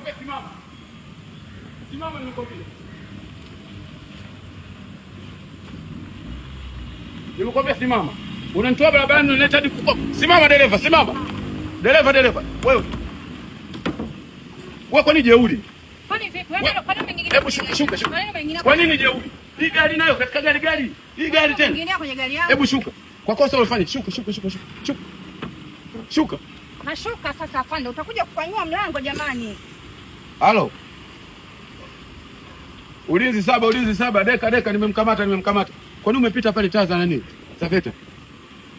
Nimekwambia simama. Simama nimekwambia. Nimekwambia simama. Unanitoa barabarani unanileta hadi kuko. Simama dereva, simama. Dereva, dereva. Wewe. Wewe kwa nini jeuri? Kwani vipi? Wewe kwa nini umeingilia? Hebu shuka, shuka, shuka. Kwa nini umeingilia? Kwa nini jeuri? Hii gari nayo katika gari gari. Hii gari tena. Umeingilia kwenye gari yangu. Hebu shuka. Kwa kosa ulifanya, shuka, shuka, shuka, shuka. Shuka. Shuka. Nashuka sasa afande, utakuja kukwanyua mlango jamani. Halo. Ulinzi saba, ulinzi saba, deka deka, nimemkamata, nimemkamata. Kwa nini umepita pale taa za nani? Za VETA.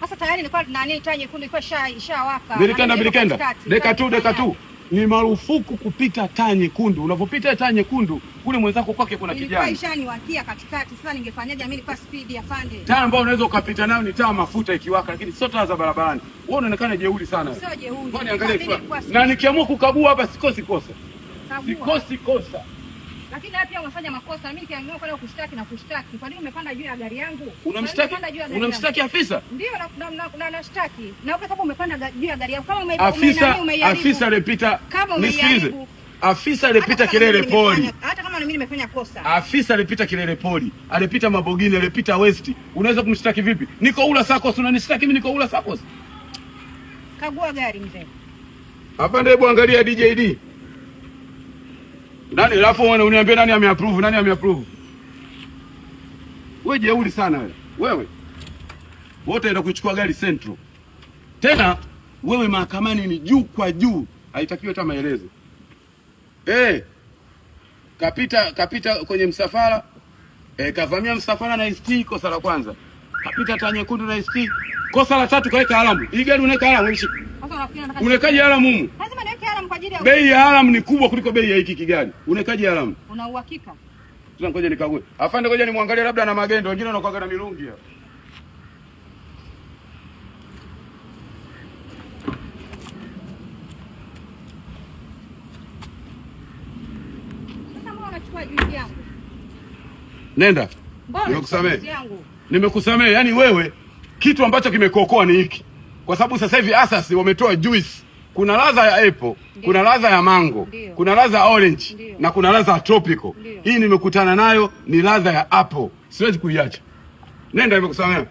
Sasa tayari nilikuwa nani, taa nyekundu ilikuwa ishawaka. Bilikenda, Na mimi niko bilikenda. katikati. Deka tu, deka tu. Ni marufuku kupita taa nyekundu. Unapopita taa nyekundu, kule mwenzako kwake kuna Ilikuwa kijani. ishaniwakia katikati. Sasa ningefanyaje? Mimi nilikuwa speed afande. Taa ambayo unaweza ukapita nayo ni taa mafuta ikiwaka, lakini sio taa za barabarani. Wewe unaonekana jeuri sana. Sio jeuri. Kwani angalia Mimi kifaa. nilikuwa speed. Na nikiamua kukagua hapa sikosi kosa. Kagua. Sikosi kosa. Lakini wewe pia umefanya makosa. Mimi nikiamua kwenda kushtaki na kushtaki. Kwa nini umepanda juu ya gari yangu? Kwa nini Unamshtaki umepanda juu ya gari yangu? unamshtaki afisa? Ndio na nashtaki. Na kwa sababu umepanda juu ya gari yangu. Kama Afisa umeiharibu. afisa alipita, Kama nisikilize. umeiharibu. Afisa Hata alipita kama Kilele mimi Poli. hata kama na mimi nimefanya kosa. Afisa alipita Kilele Poli, alipita Mabogini, alipita West. Unaweza kumshtaki vipi? Niko Ula SACCOS, unanishtaki mimi niko Ula SACCOS? Kagua gari mzee. Hapa hebu angalia DJD. Nani alafu wewe uniambie nani ameapprove, nani ameapprove? Wewe jeuri sana wewe. Wewe. Wote enda kuchukua gari Central. Tena wewe mahakamani ni juu kwa juu, haitakiwi hata maelezo. Kapita kapita kwenye msafara, kavamia msafara na ST, kosa la kwanza. Kapita taa nyekundu na ST, kosa la tatu kaweka alamu. Hii gari unaweka alamu, Sasa unafikiri nataka unawekaje alamu humu? Lazima niweke alamu kwa ajili ya Bei ya alamu ni kubwa kuliko bei ya hiki kigari. Unawekaje alamu? Una uhakika? Sasa ngoja nikague. Afande, ngoja nimwangalie labda na magendo, wengine wanakuwa na mirungi hapa. Sasa mbona unachukua juisi yangu? Nenda. Mbona unachukua Nimekusamehe. juisi yangu? Nimekusamehe. Yaani wewe kitu ambacho kimekuokoa ni hiki. Kwa sababu sasa hivi Asas wametoa juice. Kuna ladha ya apple, kuna ladha ya mango, Ndio. kuna ladha ya orange Ndio. na kuna ladha ya tropical. Ndio. Hii nimekutana nayo ni ladha ya apple. Siwezi kuiacha. Nenda, nimekusamehe.